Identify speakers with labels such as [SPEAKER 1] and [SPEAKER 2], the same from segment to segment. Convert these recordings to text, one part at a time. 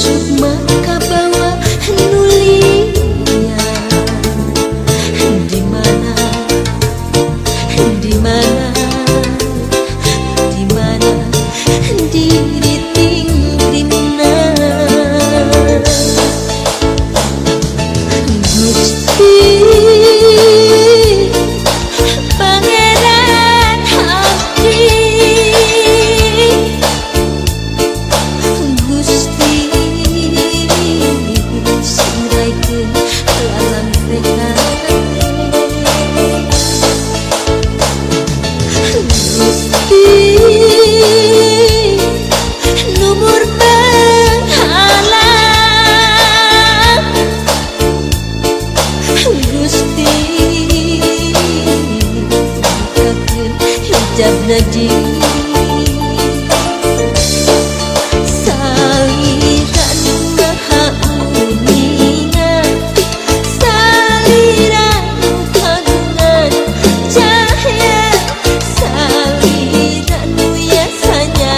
[SPEAKER 1] Sukma kabawa nulinya. Di mana Naji salira nu maha uninga, salira nu kagungan cahya, salira nu yasanya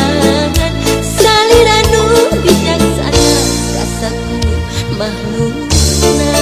[SPEAKER 1] angan, salira nu bijaksana kasaku makhlukna.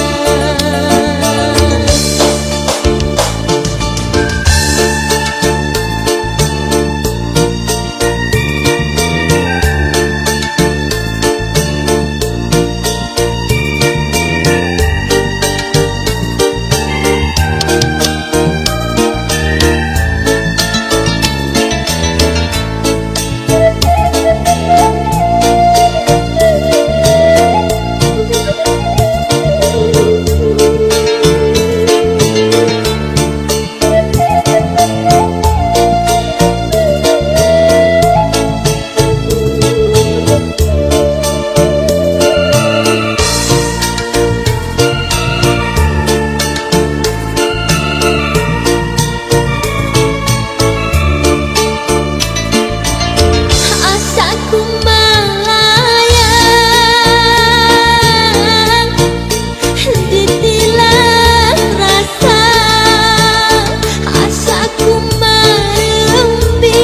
[SPEAKER 1] Asaku melayang ditilang rasa, asaku merembi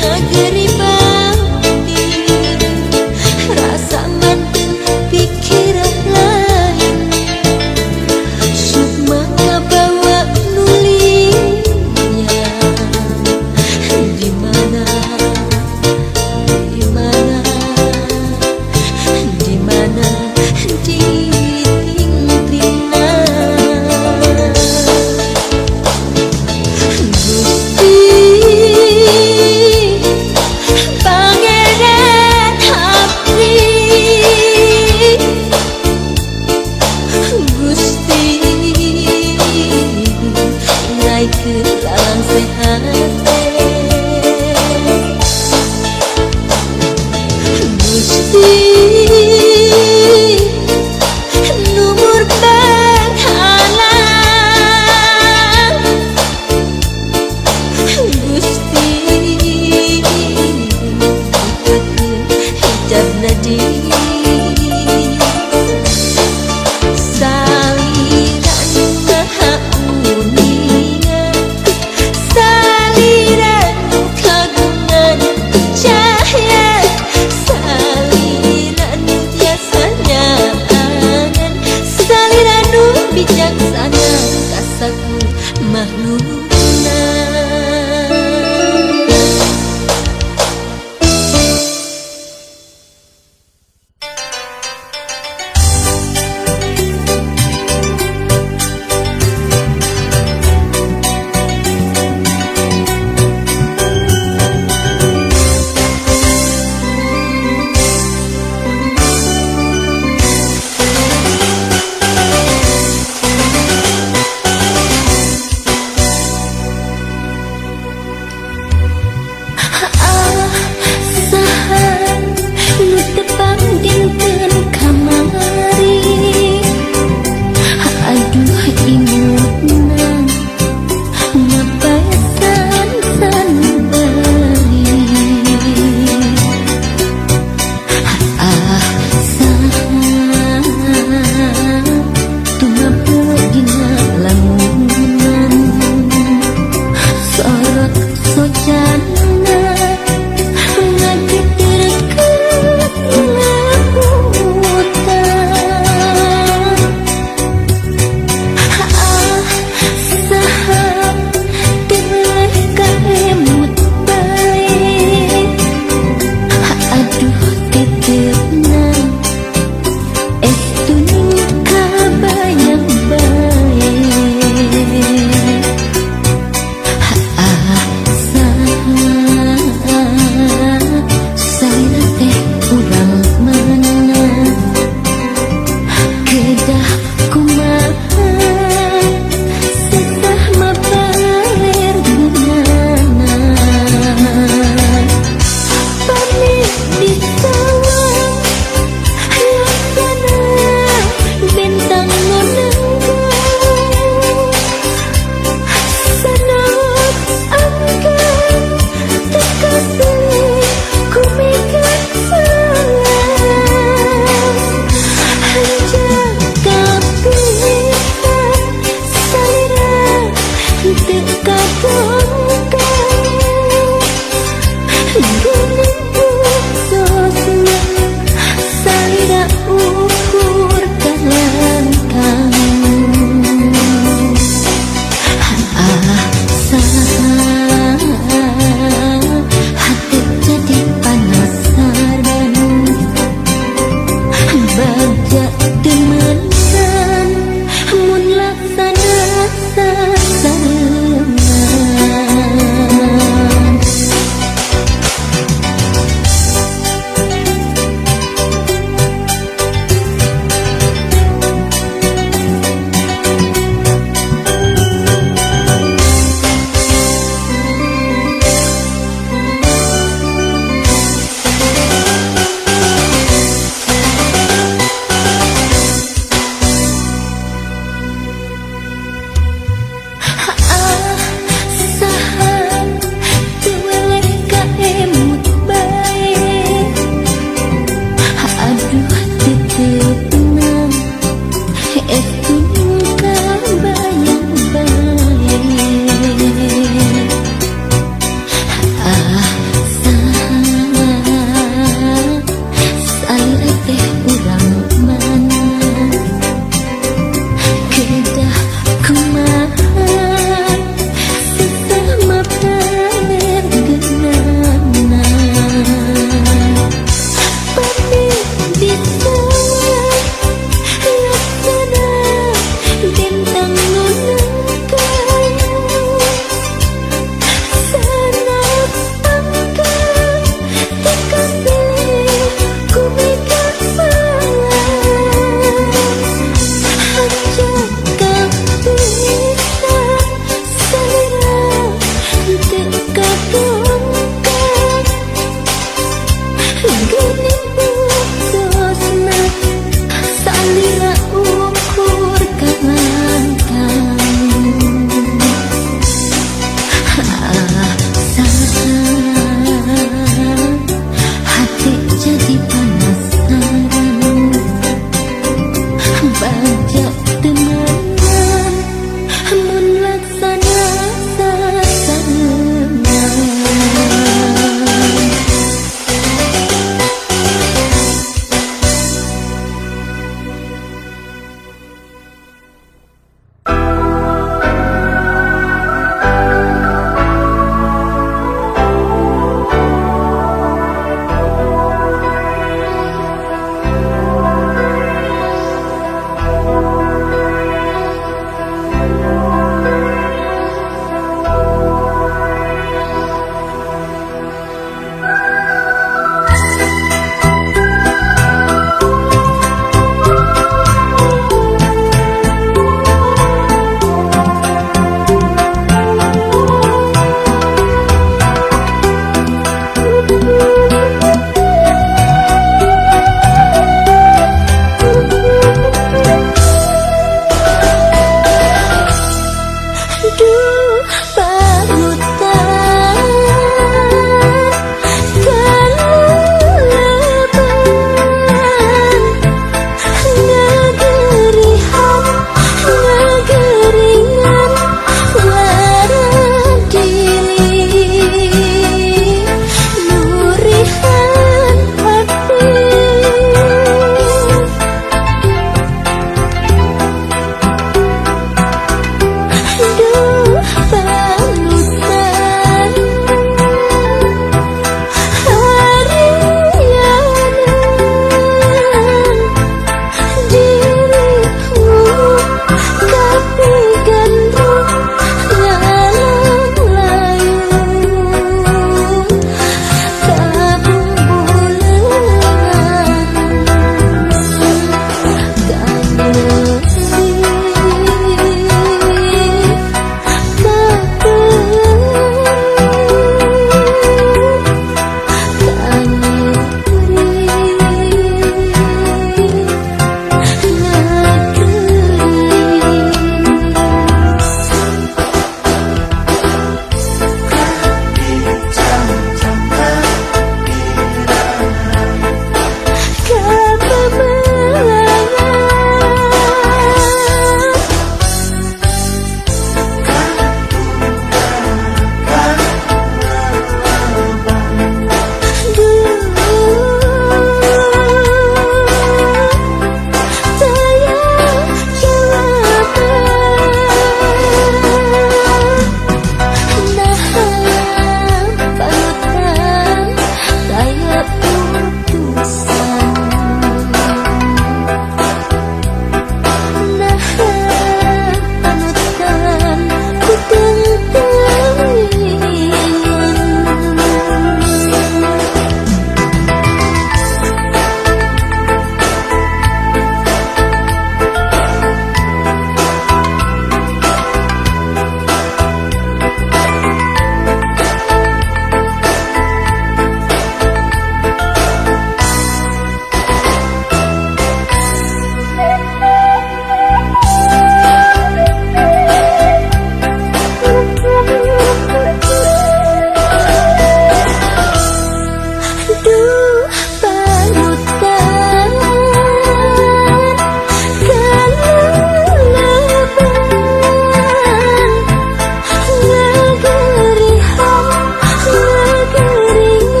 [SPEAKER 1] ngageri batin, rasa manten pikiran lain,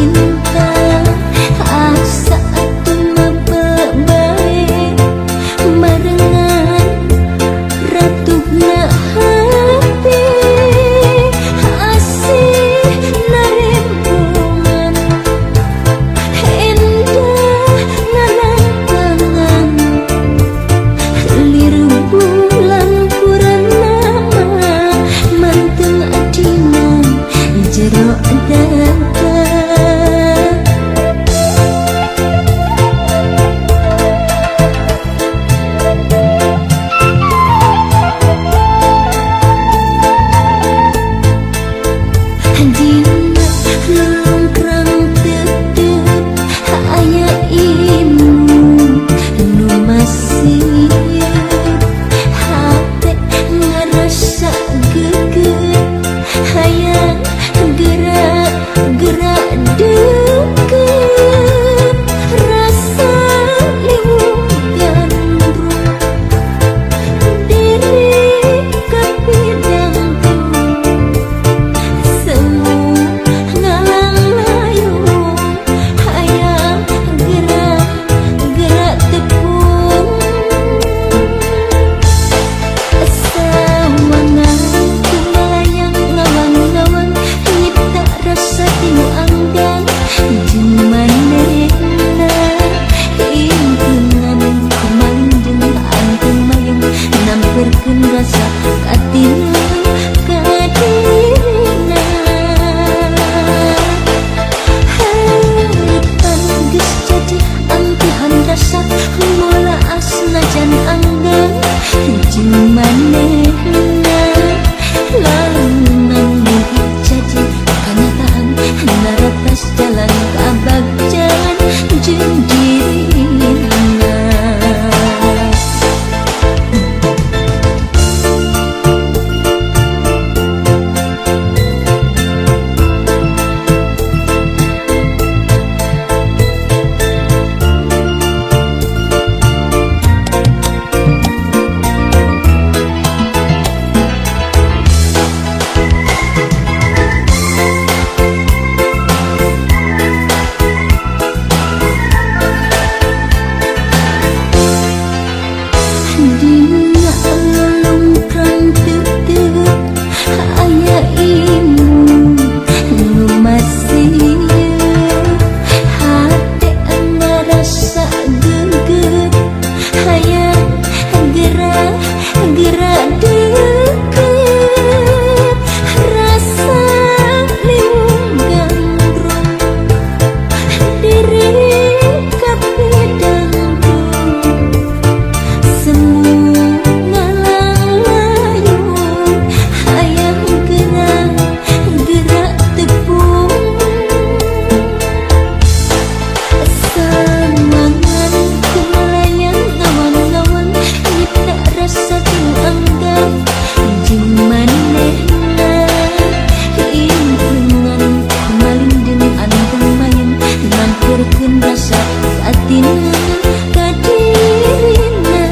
[SPEAKER 1] Cinta asa atuh mabek bae barengan ratuhna hati asih narembungan endah ngarangtangan lir bulan purnama manteng adina jero dada. Dina lungkrang tetep aya imun nu masih hate ngarasa geget hayang gerak gerak deket rasa liwung gandrung diri kapidangtung semu ngalang layung hayang gerak gerak tepung sawangan kumalayang ngawang-ngawang nyipta rasa tinu anggang jeung manehna impengan kumalindeng anteng mayang namperkeun rasa katina ka dirina. Harapan geus jadi ampihan rasa mola asnajan anggang jeung manehna lamunan mugi jadi kanyataan naratas jalan kabagjan jeung dirina. Dina lungkrang tetep aya imun nu masih hate ngarasa geget hayang gerak gerak deket rasa liwung gandrung diri kapidangtung semu ngalang layung hayang gerak gerak tepung sawangan kumalayang ngawang-ngawang nyipta rasa tinu anggang jeung manehna impengan kumalindeng anteng mayang namperkeun rasa katina ka dirina.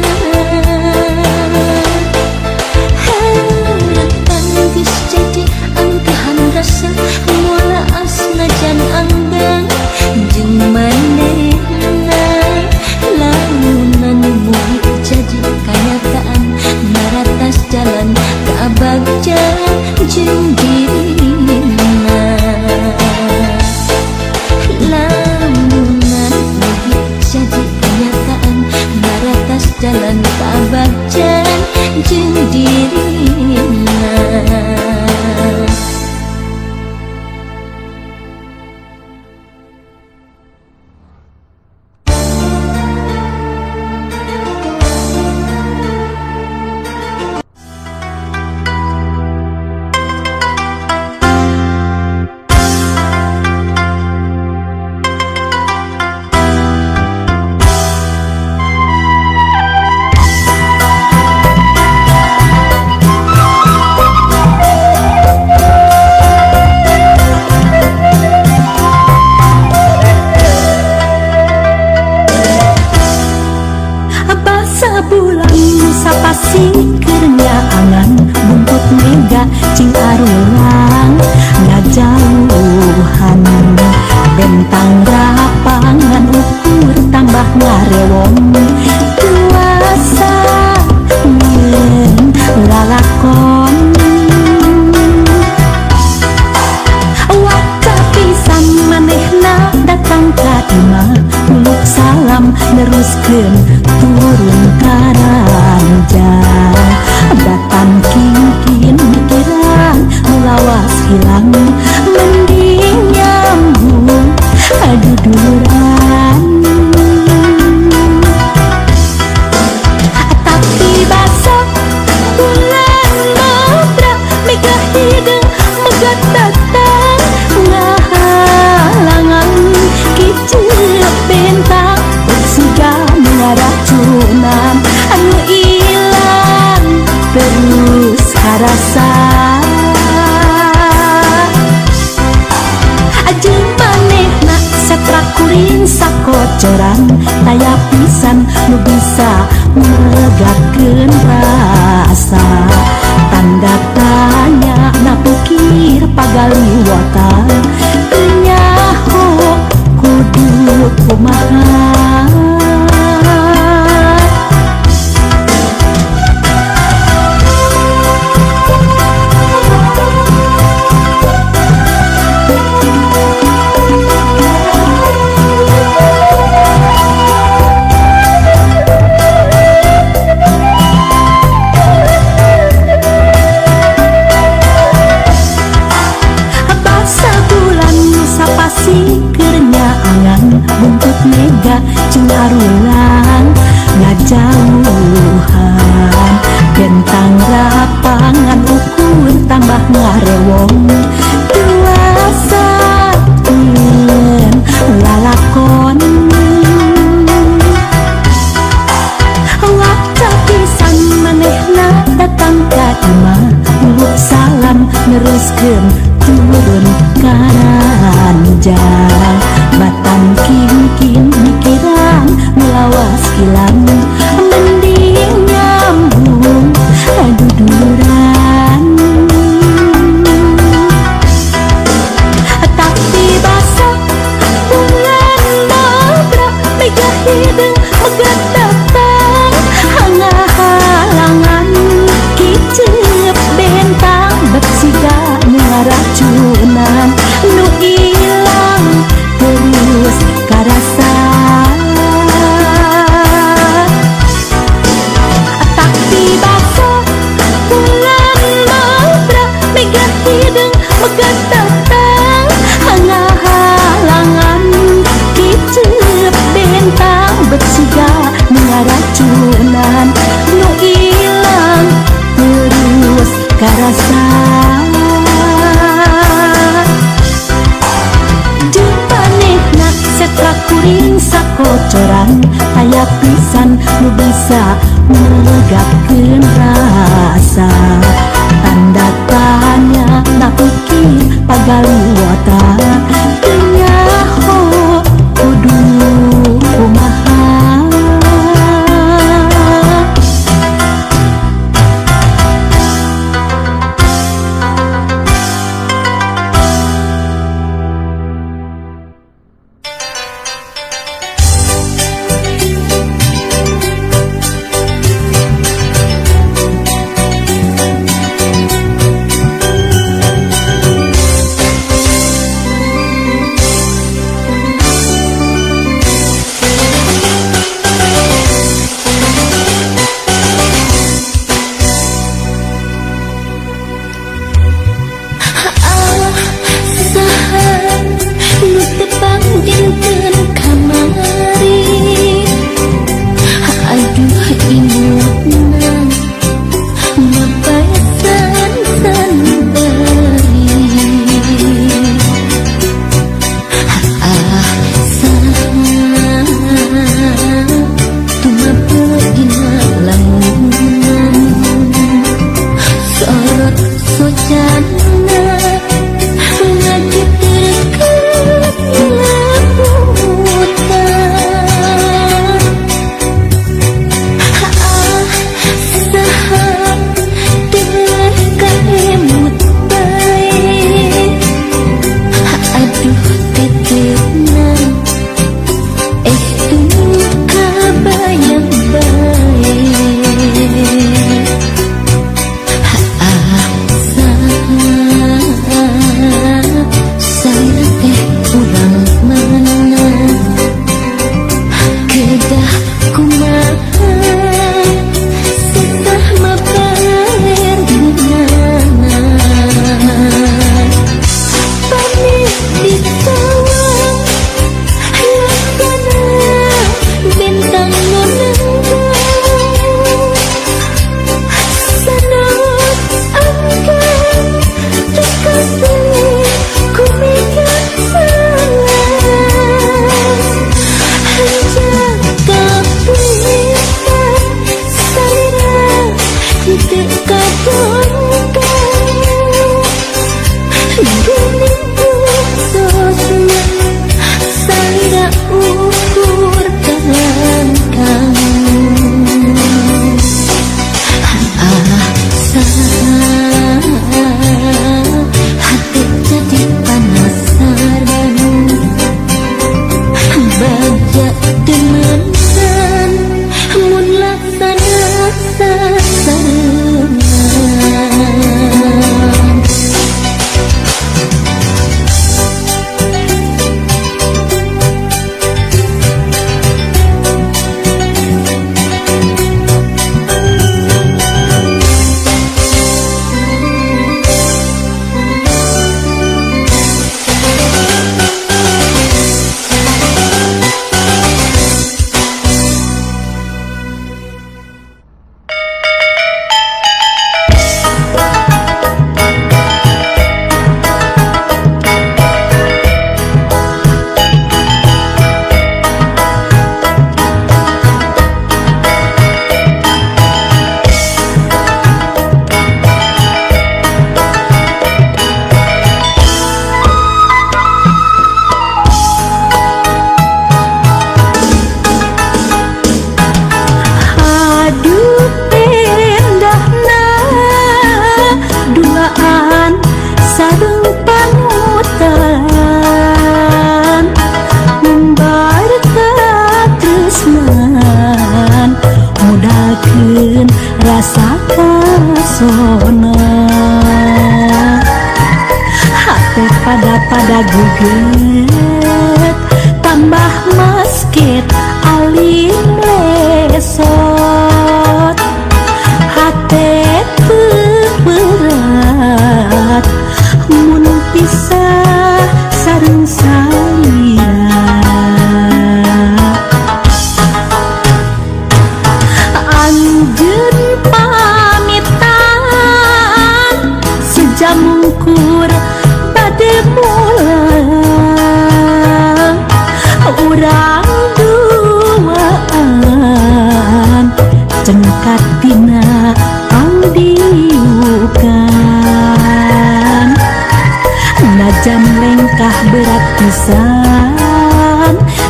[SPEAKER 1] Harapan geus jadi angkahan rasa mola asnajan anggang jeung manehna lamunan mugi jadi kanyataan naratas jalan kabagjan jeung dirina. Lamunan mugi jadi kenyataan naratas jalan kabagjan jeung dirina.
[SPEAKER 2] Bulan sapasi kernyaangan buntut mega cing arulang ngajauhan. Bentang rapangan ukur tambah ngarewong Tuasa nyeun lalakon. Waktu pisan manehna datang ka imah, muluk salam neruskeun turun ka ranjang. Batan kingkin mikiran nu lawas hilang, mending nyambung aduduran. Tapi basah bulan mabra mega hideung megat datang ngahalangan kiceup bentang siga ngaracunan anu ilang terus karasa. Jeung manehna setra kuring sakocoran, taya pisan nu bisa megatkeun rasa. Tanda tanya na pikir pagaliwota, teu nyaho kudu kumaha. Buntut mega jeung arulang ngajauhan, bentang rapangan ukur tambah ngarewong tuasa nyeun lalakon. Waktu pisan manehna datang ka imah, muluk salam neruskeun turun ka ranjang. Batan kingkin mikiran nu lawas hilang, mending nyambung aduduran. Tapi basah bulan mabra mega hideung megat datang ngahalangan kiceup bentang bet siga nu ngaracunan nu ilang terus karasa. Tapi basah bulan mabra mega hideung megat datang ngahalangan kiceup bentang bet siga nu ngaracunan nu ilang terus karasa. Setra kuring sakocoran, taya pisan nu bisa megatkeun rasa. Tanda tanya na pikir pagaliwota, teu nyaho kudu kumaha.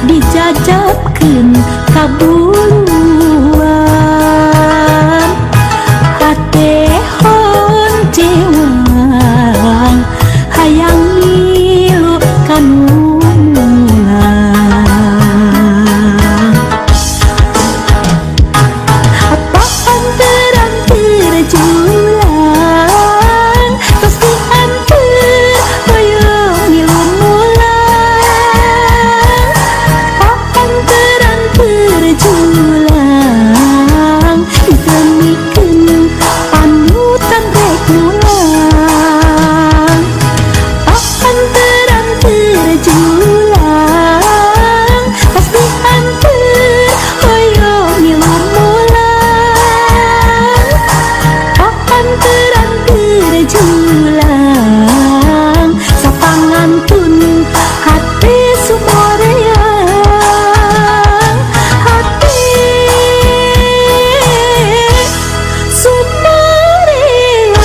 [SPEAKER 2] Dijajabkeun kabuluan hate honcewang hayang milu kanu mulang. Papanteran terjulang tos dianteur hoyong milu mulang. Papanteran terjulang ditemikeun panutan rek mulang. Papanteran terjulang tos dianteur hoyong milu mulang. Papanteran terjulang sapangantun hate sumoreang, hate sumoreang.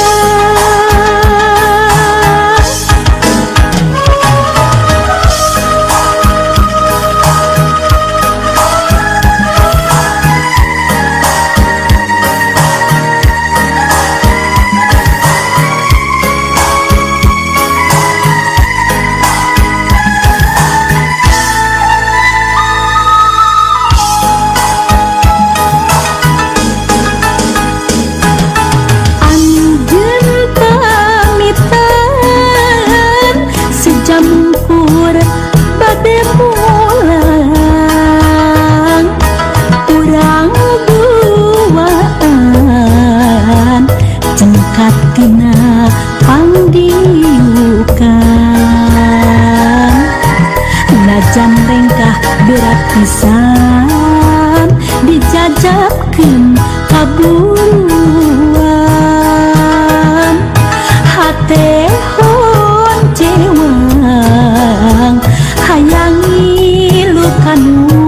[SPEAKER 2] Anjeun pamitan sejamkur bade mulang, urang duaan cengkat tina pangdiukan. Najan rengkah berat pisan dijajabkeun kaburuan hate honcewang hayang ngilu kanu